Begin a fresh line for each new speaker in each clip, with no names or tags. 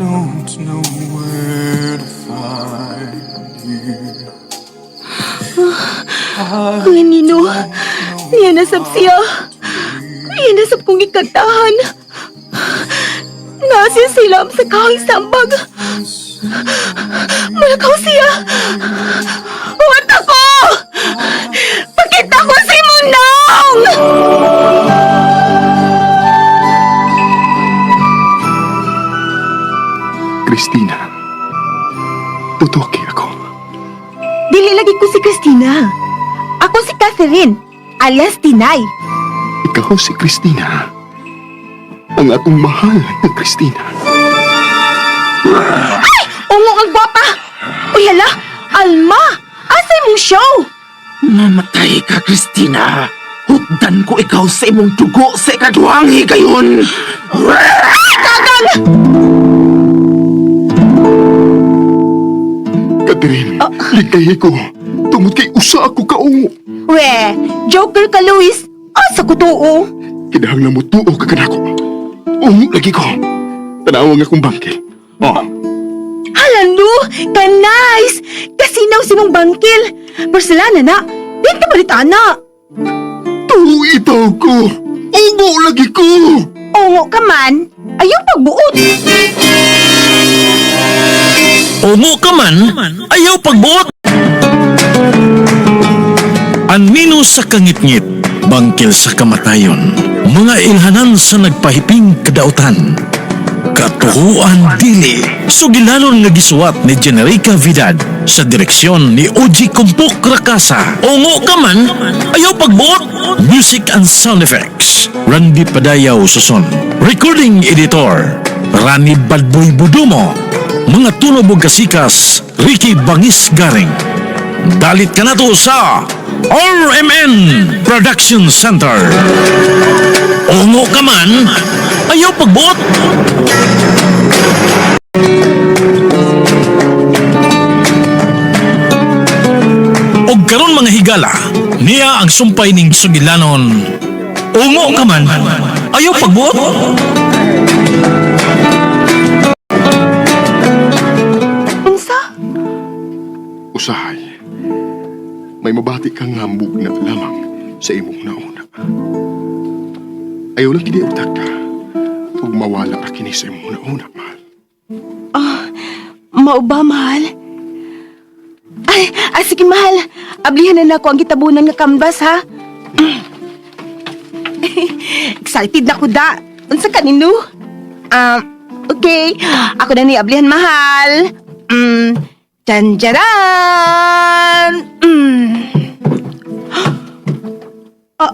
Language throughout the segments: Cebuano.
Don't know where to find you.
Ay, Nino. Niya nasab siya. Niya nasab kong ikantahan. Nasiya sila sa kahoy sambag. Malakaw siya. Huwat ako! Pakita ko si Munong!
Christina, tutuki ako.
Dili lagi ko si Christina. Ako si Catherine, alias Tinay.
Ikaw si Christina. Ang akong mahal na Christina.
Ungo ang gwapa! Uy, hala! Alma! Asay mong show?
Mamatay ka, Christina. Hukdan ko ikaw sa imong dugo sa ikaduhang higayon.
Catherine, ligay ko. Tungod kay usa ako kaungo.
We, joker ka, Luis. Asa ko tuo?
Kinahanglan mo tuo ka kanako. Ungo lagi ko. Tanawa nga akong bangkil. Oh,
Hala, no! Ka-nice! Kasinaw si mong bangkil. Porcelana na. Di ka balit, ana.
tuo itaw ko. Ungo lagi ko.
Ungo ka man, ayaw pagbuot.
Ungo ka man, ayaw pagbuot. Anino sa kangitngit, bangkil sa kamatayon, mga ilhanan sa nagpahiping kadautan. Katuhuan dili, sugilanon nga gisuwat ni Generica Vidad sa direksyon ni Oji Kumpok Rakasa. Ungo ka man, ayaw pagbuot. Music and sound effects, Randy Padayaw Suson. Recording editor, Rani Badboy Budumo. Mga tunog ug kasikas, Ricky Bangis Garing. Dalit ka na to sa RMN Production Center. Ungo ka man, ayaw pagbuot. Og karon mga higala, niya ang sumpay ning sugilanon. Ungo ka man, ayaw pagbuot.
Unsa?
Usahay, may mabati kang hambog na lamang sa imong nauna. Ayaw lang kini utak ka. Ug mawala ra kini sa imong nauna, mahal.
Mao ba, mahal? Ay, sige, mahal. Ablihan na nako ang gitabunan nga canvas, ha? Excited na ko da. Unsa kanino? Okay. Ako na ni ablihan, mahal. Jan jaran. Ah,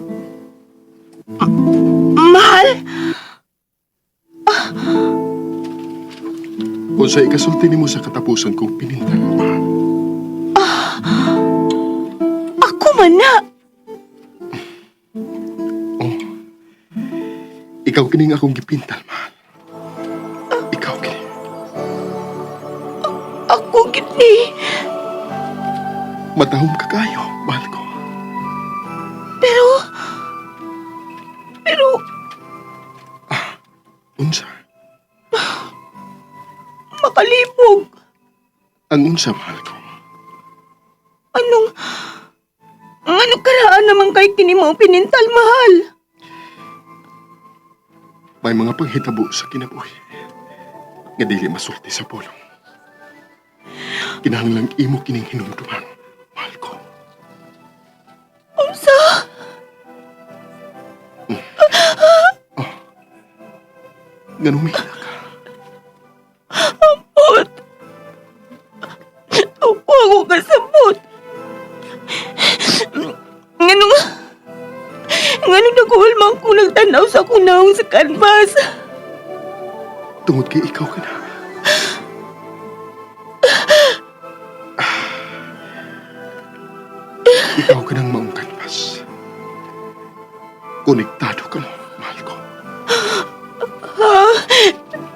mahal?
Unsay ikasulti nimo sa katapusan kong pinintal, mahal?
Ako man na.
Oh. Ikaw kining akong gipintal, mahal. Ikaw kini.
Ako gini.
Matahom ka kayo, mahal ko.
Pero,
Unsa?
Makalipog.
Ang unsa, mahal ko?
Anong karaan naman kay kini mo pinintal, mahal?
May mga panghitabo sa kinabuhi nga dili masulti sa pulong. Kinahanglang imo kining hinumduman, mahal ko.
Unsa?
Oh. Nganong mahina ka?
Ampot. Wa ko kasabot. Nganong naguol man ko nagtanaw sa akong naong sa canvas?
Tungod kay ikaw ka na. Ikaw ka ng maong canvas. Konektado ka mo, mahal ko.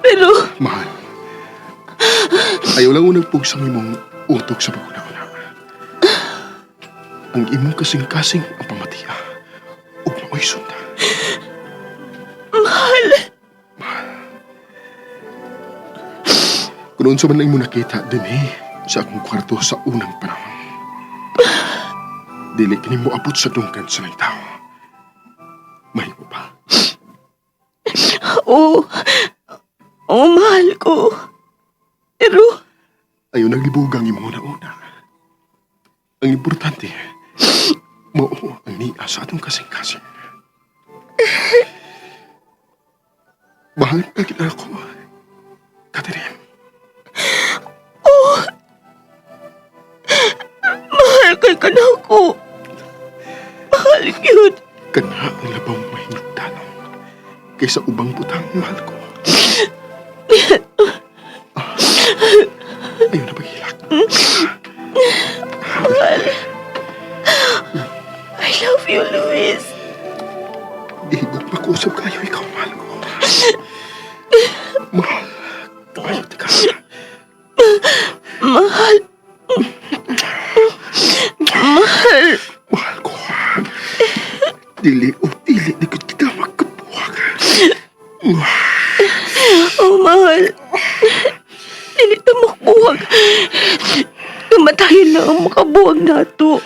Pero,
Mahal. Ayaw lang unang pugsang imong utok sa pag-una-una. Ang imong kasing-kasing ang pamatiya ug maoy sunda.
Mahal.
Mahal. Kung unsa man ang imo nakita dinhi sa akong kwarto sa unang panahon. Dili kini mo abot sa dungkan sa tao. Mahimo pa.
Oo. Oo, mahal ko. Pero,
Ayaw naglibugang imong una-una. Ang importante, mao ang niya sa atong kasing-kasing. Mahal ka kita ako, Catherine.
mahal kay ka na ako. Mahal yun.
Kana ang labaw mahingtanon kaysa ubang butang mahal ko. Ah, ayaw na paghilak.
I love you, Luis.
Ihigop mag-usap kayo, ikaw mahal ko. Mahal, kayo ka.
Mahal. Mahal.
Mahal ko. Dili o dili, di ko kita magkabuwag.
Oh, mahal. Dili ta makabuwag. Kamatayon lang ang makabuwag nato.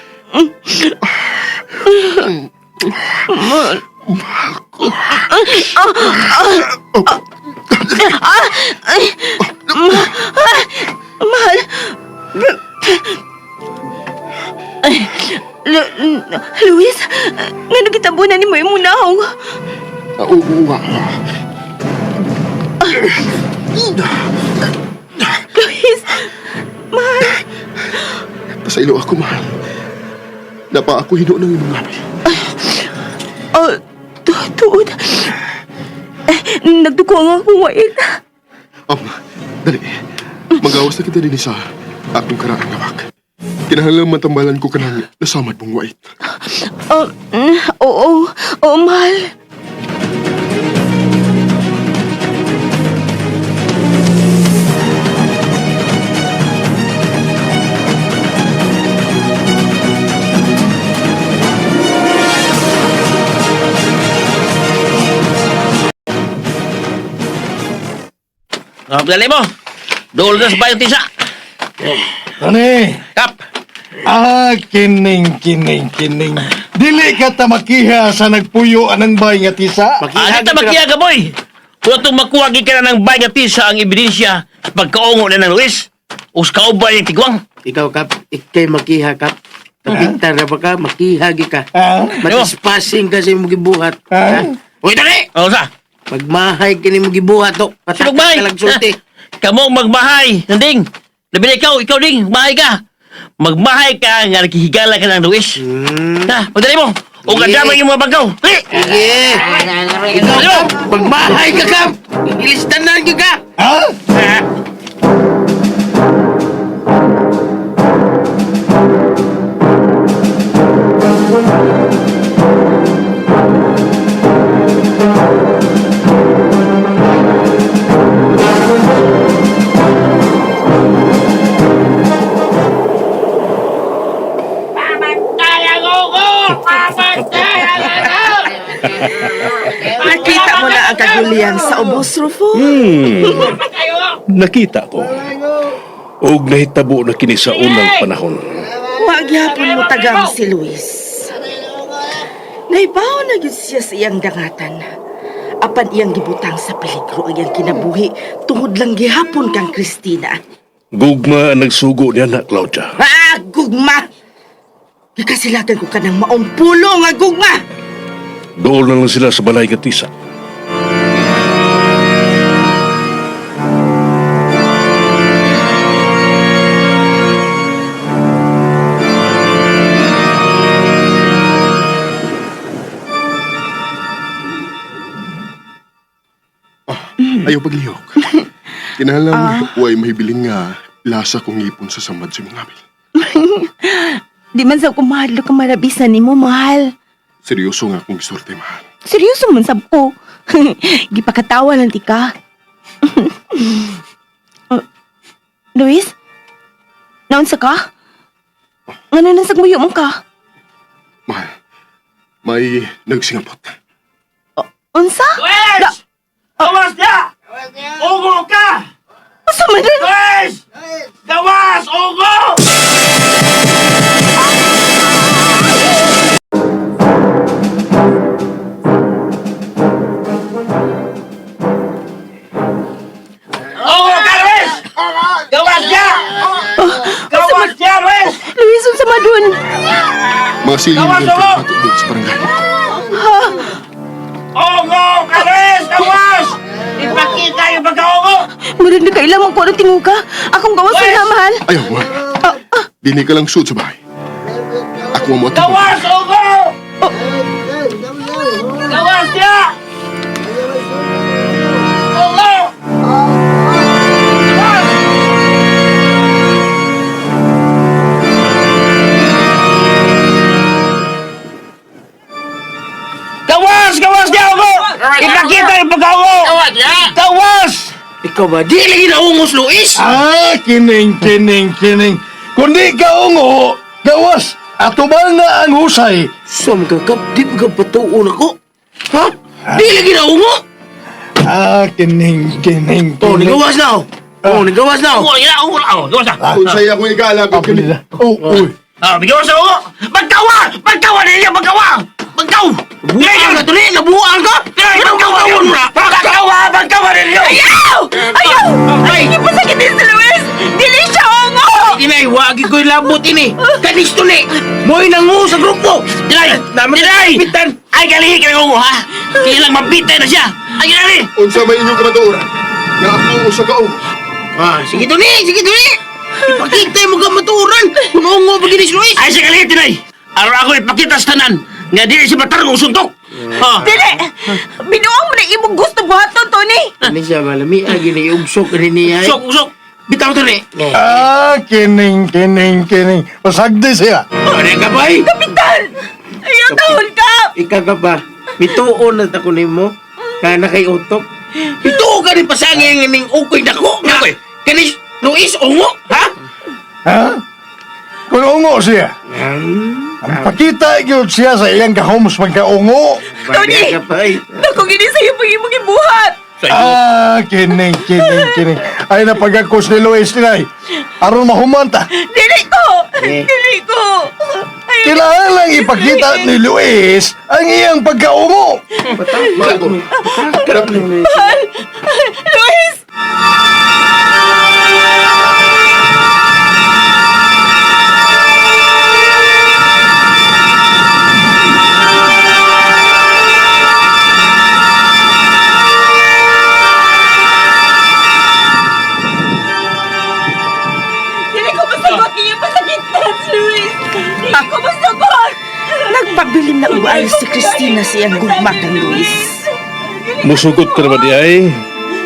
Mahal.
Mahal ko.
Mahal. Ay, Luis, nga nagitabunan ni mo yung munahong.
Ah, oo, oo, ah.
Luis, mahal.
Pasailo ako, mahal. Napa ako hino ng imong labi.
Oh, tuod. Eh, nagduko ang akong wait.
Dali. Magawas na kita din sa akong karaang lawak. Kinahanglan matambalan ko kanang nasamad mong wait.
Oh, oo, oo, mahal.
Oh, dali mo. Dool na sa bayong tisa.
Tani,
Kap.
ah, kining, kining, kining. Dili ka ta makiha sa nagpuyo anang bay nga tisa.
Ano ta makiya ka, boy? Kung itong makuha ka na ng bayong tisa ang ebidensya sa pagkaungo na ng Luis, o sa kaubay ng tigwang.
Ikaw, Kap. Ikay makiha, Kap. Kapintar na ba ka? Makiha gi ka.
Ah?
Matispasing kasi mo gibuhat.
Ah?
Ha? Uy, dali!
O sa?
Pagmahay kini mo gibuhat, to.
Sino
Patakas
mahay?
ka lang sulti.
Kamu ang magmahay. Nanding. Labi na ikaw, ikaw ding, mahay ka. Magmahay ka nga nakihigala ka ng Luis. Ha, pagdali mo. O
Sige.
kadamay yung mga bangkaw. Dali!
Sige. Ikaw,
Dali mo!
Kap. Pagmahay ka, Kap. Ilistanan ka.
Ha?
Nakita mo na ang kagulian sa ubos, Rufo?
Nakita ko. Og nahitabo na kini sa unang panahon.
Wa gyapon mo tagang si Luis. Naibaw na gyud siya sa iyang dangatan. Apan iyang gibutang sa peligro ang iyang kinabuhi tungod lang gihapon kang Christina.
Gugma ang nagsugo niya na, Claudia.
Ah, gugma! Gikasilagan ko kanang maong pulo nga gugma!
Dool na lang sila sa balay nga tisa.
Ayaw paglihok. Kinahanglan way mahibilin nga lasa kong ngipon sa samad sa imong labi.
Di man sa ko mahal ka marabisan nimo, mahal.
Seryoso nga akong gisulti, mahal.
Seryoso man sab ko. Gipakatawa lang ti ka. Uh, Luis? Naunsa ka? Ngano nang sagmuyo mo ka?
Mahal, may nagsingapot.
Unsa?
Luis! Awas niya! Ungo ka!
Unsa man rin?
Luis!
Masilin
Gawas,
ang
ungo!
pagbato din sa barangay.
Ungo! Kalis! Gawas! Ipakita yung pagkaungo!
Murag na kailangan ko anong tinguka. Akong gawas na, mahal.
Ayaw, wa. Dini ka lang suot sa bahay. Ako ang moatubang.
Gawas! Ungo! Gawas niya! Ungo! Gawas! Gawas! Gawas niya, Ungo! Ipakita yung pagkaungo! Gawas niya! Gawas!
Ikaw ba? Di lagi naungos, Luis!
Ah, kining, kining, kining. Kundi ka ungo, gawas. Atubal na ang husay.
Sam ka, Kap. Di pa ka patuon ako. Ha? Di lagi naungo!
Ah, kining, kining,
Oh,
kining.
nigawas na oh. Oh, nigawas na oh.
Ungo! Ungo! Ungo! Gawas na!
Unsay akong igaalagod kini.
Oh, uy.
Ah, bigaw sa ulo! Magkawa! Magkawa ninyo! Magkawa! Magkaw!
Buang ka, tuli! Nabuang ka!
Anong gawin mo na? Magkawa! Magkawa ninyo!
Ayaw! Ayaw! Ay, hindi pa sakitin si Luis! Dili siya ungo!
Inay, wagi ko'y labot ini. Kanis to ni. Mo'y nangu sa grupo.
Dilay! Dilay! Ay, galihi ka ng ungo, ha? Kaya lang mabitay na siya! Ay, galihi!
Unsa may inyong kamatuoran? Nga ako usa ka ungo.
Ah, sige to ni, sige to ni. Ipakita mo ka maturan. Kung ungo pa gini si Luis.
Ay, siya galihi, Tinay! Araw ako ipakita sa tanan nga dili siya matarong suntok! Ha?
Dili! Binuang mo na imong gusto buhaton, Tony!
Ano siya, malami. Ah, gini, ugsok rin niya.
Usok, usok!
Bitaw to ni.
Ah, kining, kining, kining. Pasagdi siya.
Ano ka ba? eh?
Kapitan! Ayaw, tahol ka!
Ikaw ka ba? Mituon na ta ko nimo. Nga na kay utok. Mituon ka ni pasangin ning ukoy dako. Nga kanis Luis ungo, ha?
Ha? Kung ungo siya. Ang pakita gyud siya sa iyang gahom sa pagkaungo.
Tony!
Ka pa, eh.
Naku, gini sa'yo pag imong gibuhat!
Ah, kining, kining, kining. Ay, napagakos ni Luis tinay. Aron mahumanta.
Dili ko!
Eh.
Dili ko! Ayaw,
Kailangan lang ipakita ni Luis ang iyang pagkaungo.
Mahal ko. Daplin.
mahal! Luis! Dili ko masagot niyo pasakitan, Luis! Dili ko masagot!
Nagpabilin na uwal si Christina sa iyang gugma kang Luis.
Musugot ka naman di ay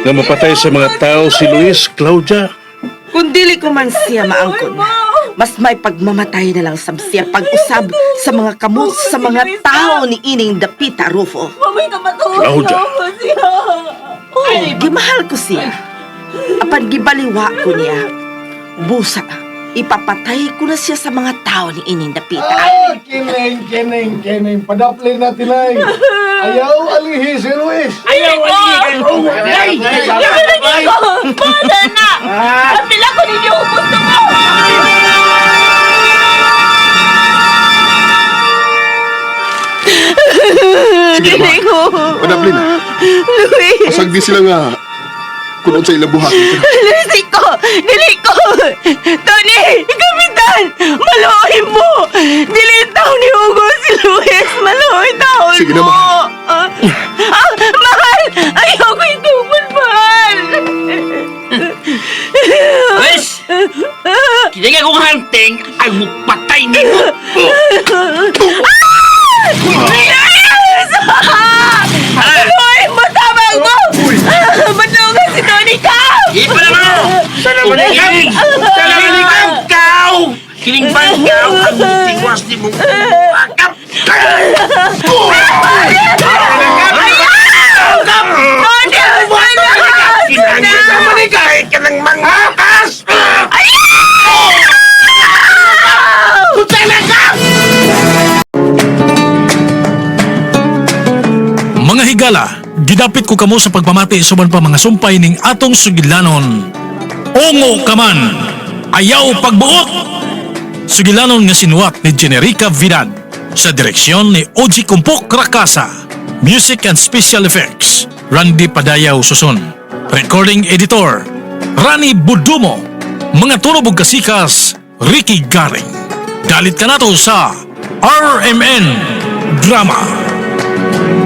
nga mapatay sa mga tao si Luis, Claudia.
Kung dili ko man siya maangkon, mas may pagmamatay na lang sab siya pag-usab sa mga kamot sa mga tao ni ining Dapita Rufo.
Mamay kamatuon
Claudia.
na ako siya.
Oh, gimahal ko siya. Apan gibaliwa ko niya. Busa, ipapatay ko na siya sa mga tao ni ining Dapita.
Ah, kining, kining, kining. Padaplin na tinay. Ayaw alihi si Luis.
Ayaw, alihi ka ng ungo! Ay!
Lagi ko! Bahala na! Apila ko ninyo kung gusto mo!
Sige na,
Dili ko!
Padaplin na.
Luis!
Pasagdi sila nga kung unsa ilang buhaton.
Luis, ko! Dili ko! Tony! Kapitan! Maluoy mo! Dili taon ni Hugo si Luis! Maluoy taon
Sige na,
mo!
mahal.
Ah, ah, mahal! Ayoko itupon, mahal!
Luis! Kini nga kong hunting ang mupatay nimo!
Luis! Maluoy mo! Tabang mo! Matulungan si Tony ka!
Ipa naman ako! Salamat Salamat Ikaw! Kining bangkaw ang tiwas ni mong akap!
Tony!
Kinangin ka ka ng manghakas!
Mga higala, gidapit ko kamo sa pagpamati suban pa mga sumpay ning atong sugilanon. Ungo ka man, ayaw pagbuot! Sugilanon nga sinuwat ni Generica Vidad sa direksyon ni Oji Kumpok Rakasa. Music and Special Effects, Randy Padayaw Susun. Recording Editor, Rani Budumo. Mga tunog ug kasikas, Ricky Garing. Dalit ka nato sa RMN Drama.